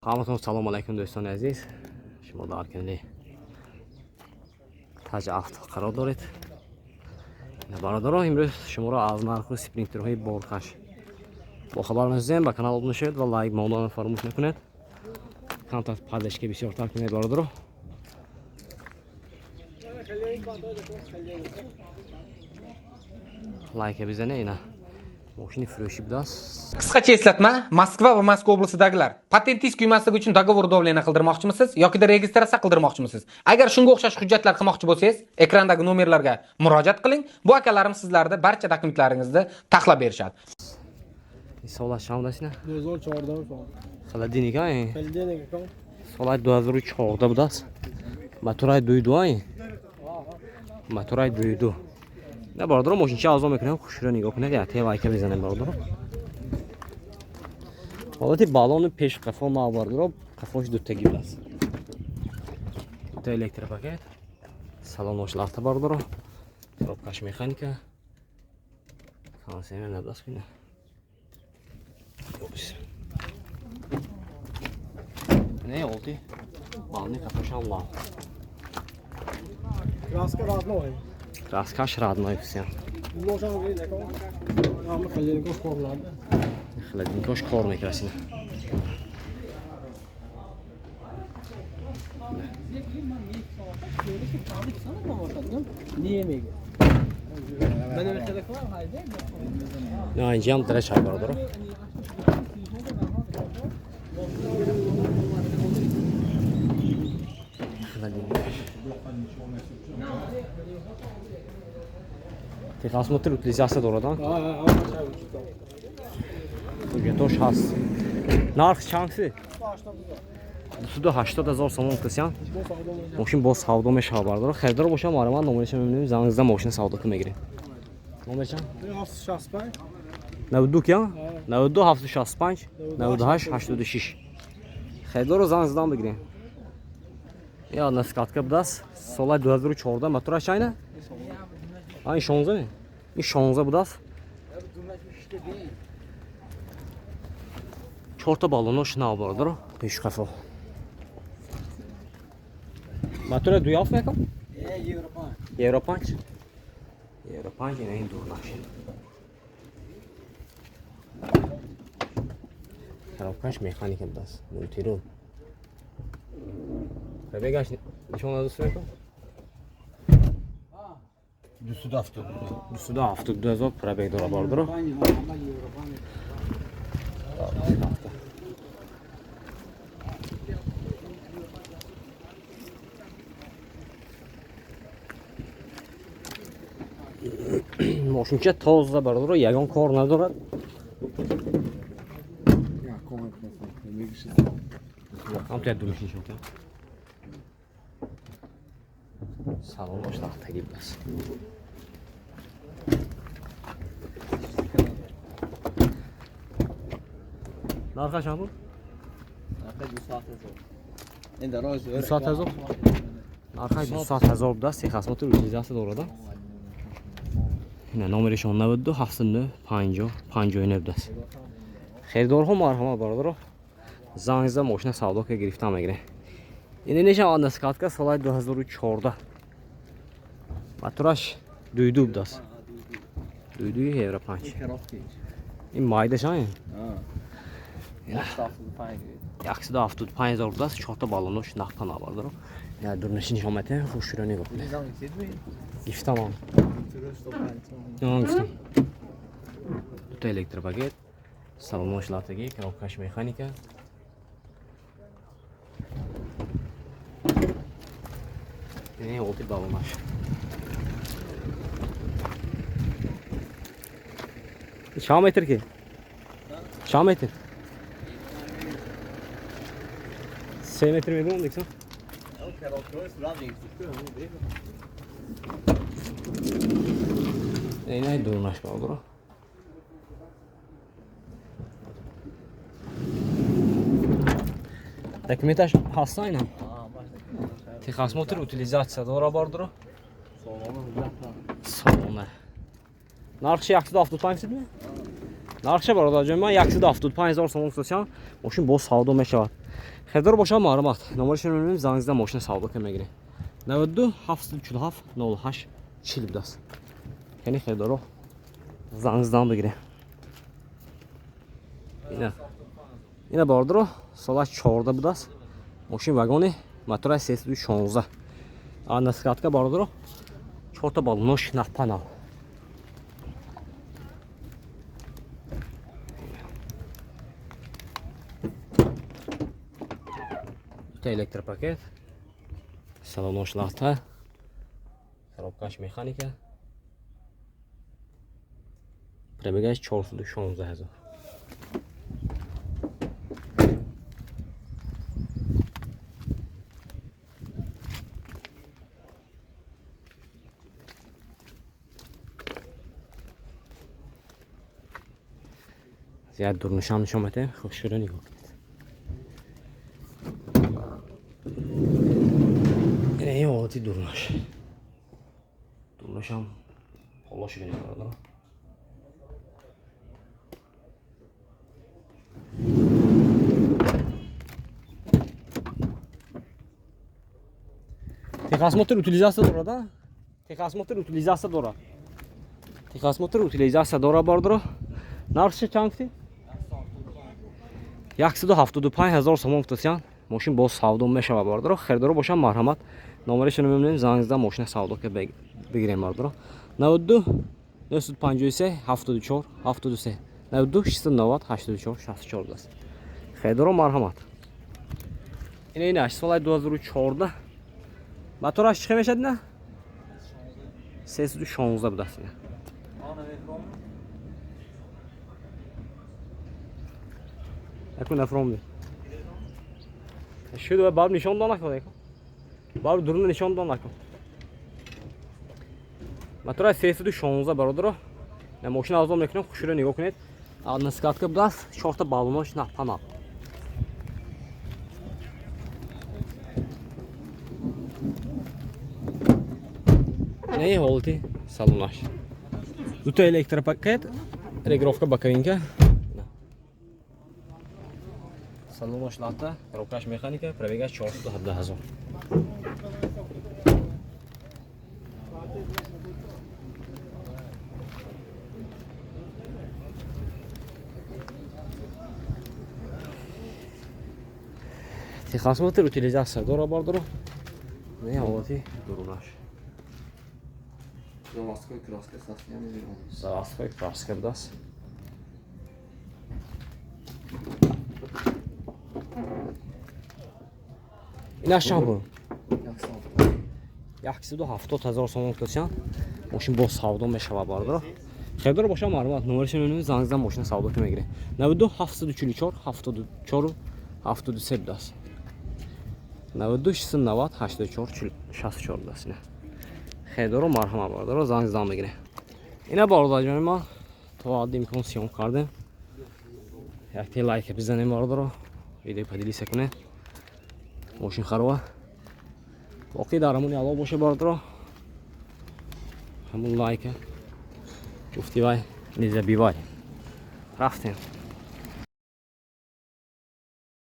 Ҳаматон салом алайкум, дӯстони азиз. Шумо дар канали Таҷ Авто қарор доред. Бародаро, имрӯз шуморо аз нарху спринтерҳои боркаш бохабар месозем. Ба канал обуна шавед ва лайк монданро фаромӯш накунед. Камтар поддержка бисёртар кунед, бародаро. Лайка бизане. Ина мошини фурӯшӣ будааст. Qisqacha eslatma: Moskva va Moskva oblastidagilar, patentingiz kuymasligi uchun договор давления qildirmoqchimisiz yokida registratsiya qildirmoqchimisiz? Agar shunga o'xshash hujjatlar qilmoqchi bo'lsangiz, ekrandagi nomerlarga murojaat qiling. Bu akalarimiz sizlarni barcha dokumentlaringizni taxlab berishadi. Солаш чанд будааст ина? 2014 сол. Холодильник ай? Холодильник ком. Солаи 2014 будааст. Моторай дуйду ай? Моторай дуйду. На, бародаро, мошинча азо мекунем, хушро нигоҳ кунед, я те лайка мезанем, бародаро. Ҳолати баллони пеш қафо на, бародаро, қафош дутаги будааст. Дута электропакет. Салонош лафта, бародаро. Коробкаш механика. Кондиционер набудааст куна. Опс. Не, олти. Баллони қафошам лав. Краска родной. Краскаш родной всем. Лошам виде ком. Ама холодильник кор надо. Холодильникош кор мекунад ина. На, инҷиам дараш ҳай, бародаро. Холодильникаш. Техосмотр, утилизация дорад. А, а, Ҳуҷҷатош ҳаст. Нарх чанд си? 280 ҳазор сомон кисян. Мошин боз савдо мешавад, бародаро. Харидор бошам, марҳамат, номерашо мебинем, занг зада мошина савдо ки мегирем. Номер чанд? 765. 92 кия? 92 765 98 86. Харидорро занг задан бигирем. Я одна скатка будааст. Солаи 2014, мотораш чайна? А, ин 16 ме? Ин 16 будааст. Чорта баллонош нав, бародаро, пешқафо. Мотора дуяфт мекам? Евро 5. Евро 5, ина ин дурнаш. Коробкаш механика будааст. Мультирул. Пробегаш нишон надост мекам? 272. 272 ҳазор пробег дора, бародаро. Мошинча тоза, бародаро, ягон кор надорад. Ja, kom ik. Ҳамто як думишин шуд. Салонош лахтагӣ будааст. Нархаш чанд буд? In de roos. 200 ҳазор? Нархаш 200 ҳазор будааст, техосмотр, утилизация дорада. Ина номеришон 92 79 50 59 будааст. Харидорҳо марҳамат, бародаро, занг зада мошина савдо ки гирифта мегирем. Ина нешавад скатка, солаи 2014. Мотораш дуйду будааст. Дуйдуи евро 5. Ин майдаш ай? 175 ҳазор будааст, чорта баллонош нақта на, бародаро. Я дурнаши нишон метаҳем, хушро нигоҳ кунед. Гифтам ам. Гуфтам. Дута электропакет, салонош латагӣ, коробкаш механика. Ин олти баллонаш. Чанд метр ки? Чанд метр? Се метр мебинам, диксон? Инай дурнаш, бародаро. Документаш ҳаста ина? Техосмотр, утилизация дора, бародаро. Салона. Нархши 175 сидми? Нархша, бародарҷон, ман 175 ҳазор сомон гуфтасям, мошин боз савдо мешавад. Харидор бошад, марҳамат, номерашро мебинем, занг зада мошина савдо ка мегирем. 92 747 08 40 будааст. Яъне харидоро занг задан бигирем. Ина бародаро, сола 14 будааст. Мошин вагони, мотора 316. Наскатка бародаро, чорта балонош напанав. Дута электропакет, салонош лата, коробкаш механика, пробегаш 416 ҳазор. Зиёд дурнушам нишон медиҳем, хушшӯро нигоҳ кунед. Ина ин ҳолати дурнаш. Дурнашам ҳолошо бинед бародаро. Техосмотр утилизация дорад, а? Техосмотр утилизация дорад. Техосмотр утилизация дорад бародаро. Нархش чанд гуфтӣ? 175 ҳазор сомон гуфтасиян. Мошин боз савдо мешавад бародаро. Харидоро бошанд, марҳамат, номерашро мебинем, занг зада мошина савдо ка бигирем бародаро. 92 953 74 73, 92 690 84 64 будааст. Харидоро марҳамат. Ина соли 2014. Мотораш чӣ мешавад ина? 316 будааст ина. Якун нафромди. Шуд ва баб нишон дон накун. Баб дурун нишон дон накун. Мотора 316 бародаро. На мошина азон мекунем, хушро нигоҳ кунед. Наскатка будааст, чорта балонош напанаб. Не ҳолати салонаш. Дута электропакет, регировка боковинка. Салонаш лата, коробкаш механика, пробегаш 417 ҳазор. Техосмотр утилизация дора бардоро. Не ҳолати дурунаш. Заводской краска состояние. Заводской краска будааст. Инаш чанд буд? 170 ҳазор сомон гуфтасиян. Мошин боз савдо мешавад бародаро. Харидор бошад, марҳамат, номерашро мебинем, занг зада мошина савдо ка мегирем. 92 744 74 73 будааст. 92 690 84 64 будааст ина. Харидоро марҳамат бародаро, занг зада мегирем. Ина бародарҷони ма то ҳадди имкон съём кардем. Якте лайк бизанем бародаро, видео поделиться кунем. Мошин харова. Боқӣ дар ҳамони Аллоҳ боша бародаро. Ҳамон лайка. Ҷуфти вай, не забивай. Рафтем.